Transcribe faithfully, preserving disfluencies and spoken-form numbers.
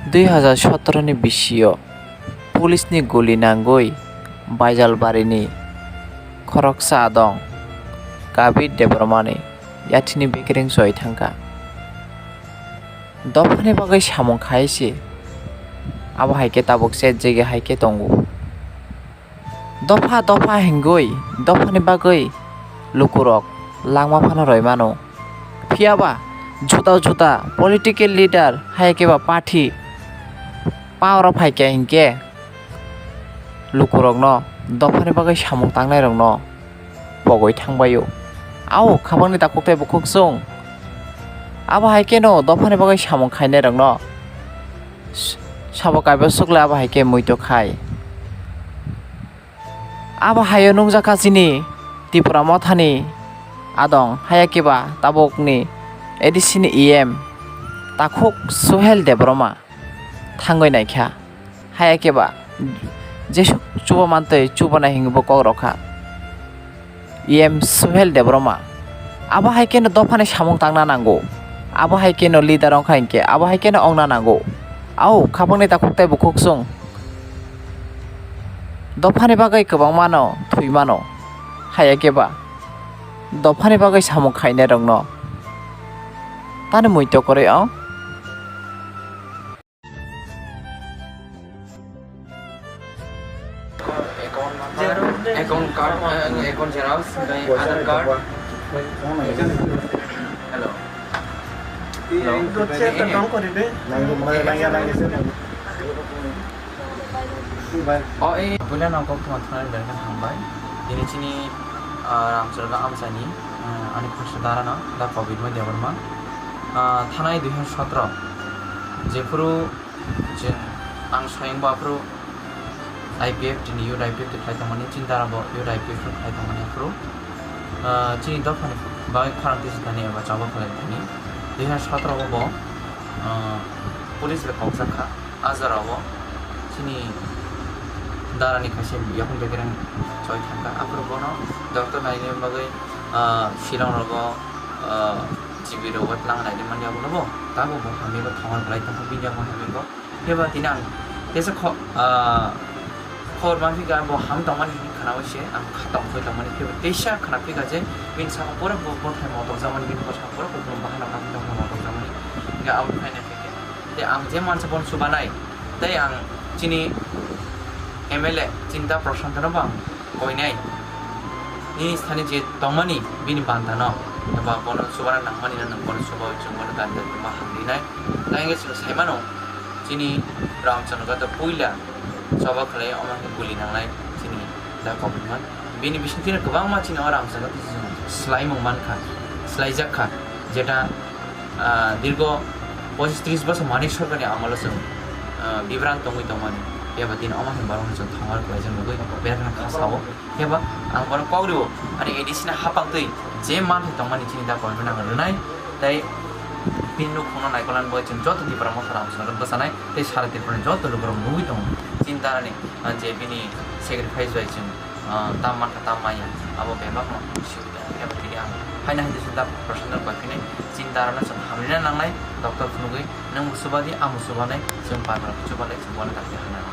Dui hazar sotoro ni bisio police ni guli nangwi Baijalbari ni khoroksa adong Kabir Debbarma ni yathini bekereng choi thangkha. Dophani bagwi samung khai se, abo hai khe tabuk chet jege hai khe tongo. Dopha dopha hingwi dophani bagwi lukurok langma phano roi mano. Phiyaba juda juda political leader hai khe ba party power o phai khe hinkhe lukurokno dophani bagwi samung tangnairokno pogwi thangbaio. Ao khabangni takhuk tei bukhuk chwng. Abo hai kheno dophani bagwi samung khainairokno s-, sabo kaibo sukle abo hai khe muitu khai. Abo haio nungjakha chini Tipra Mothani adong, haya khe ba tabukni A D C ni E M takhuk Suhel Debbarma thangwi naikha. Haya khe ba jesuk chuba mantwi chubanai hinwi bo kok rokha. E M Suhel Debbarma. Abo hai kheno dophani samung tangna nango. Abo hai kheno leader wngkha hinkhe abo hai kheno wngna nango. Ao khabangni takhuk tei bukhuk chwng dophani bagwi kwbangmano thwi mano. Haya khe ba dophani bagwi samung khainairokno tani muitu kwrwi wng. Account number, account card, eh, account xerox, tei Aadhaar card. Hello. Hello. Oh, eh. Puila no kok thuma thana lerna hambai. Ini chini, ah, Ramchandra Amchani, ah, ani khorsa dara no, da Kobirma Debbarma. Ah, thanai dui hazar sotro. Jephuru Chwng, ang swayang bo aphuru I P F T ni youth I P F T khlai tongmani, chini dara bo youth I P F T khlai tongmani aphuru, ah, chini dophani bagwi khorang tisithani eba choba khlai thani. Dui hazar sotoro o bo, ah, police bai kokjak kha. A jora o chini dara ni kaisa yakung bekereng choi thangkha. Aphuru bono doctor naina bagwi, ah, Shillong rogo, ah, G B rogo tlang naina manya abono bo. Tabuk bo hamya bo thongor belai tongkha, bini yakung hamya bo. Phiya ba tini ang teisa kho-, ah, khobor manphi kha, bo ham tongmani hinwi khwnaui se ang kha tongthoi tongmani. Phiya ba teisa khwnaphikha je bini saka pura bo, bo thai motok jakmani, bini bwskango pura kupulung bahan rok tongthai motok jakmani. Hinkhe abo phaina phikhe tei ang je mansa bono chubanai, tei ang chini M L A Chinta Prashant no bo ang koinai. Nini sani je tongmani bini banta no, eba bono chubana nangmani no nwng bono chubaui chwng bono dani dani ma hamrinai. Tei hwnkhe chwng sai mano, chini Ramchandra Ghat puila choba khlai omo khe guli nangnai chini da Kobirma. Bini bisingtwi no kwbangma chini o Ramchandra Ghat swlaimung mankha, swlaijak kha, jeta, ah, dirgo pochis tris bosor Manik Sarkarni amolo chwng, ah, bibrang tongwi tongmani. Phiya ba tini omo khe borokno chwng thongor khlaijak nugwi berakno kha sao. Phiya ba ang bono kok rio, ani A D C ni hapang twi je manthai tongmani chini da Kobirma no ang rwnai, tei bini nukhungno naikolna bagwi chwng joto Tipra Motha Ramchandra bwchanai tei sara Tripura ni joto lukurok nugwi tongo. Chini darani, ah, je bini sacrifice bai chwng, ah, tam mankha tam manya, abo bebakno sibui tongo. Phiya ba tini ang haino hai se da Prashant no koi phinai, chini darano chwng hamrina nangnai, doctor phunugwi nwng bo chubadi, ang bo chubanai, chwng pandra chubalai chwng bono dakti hana.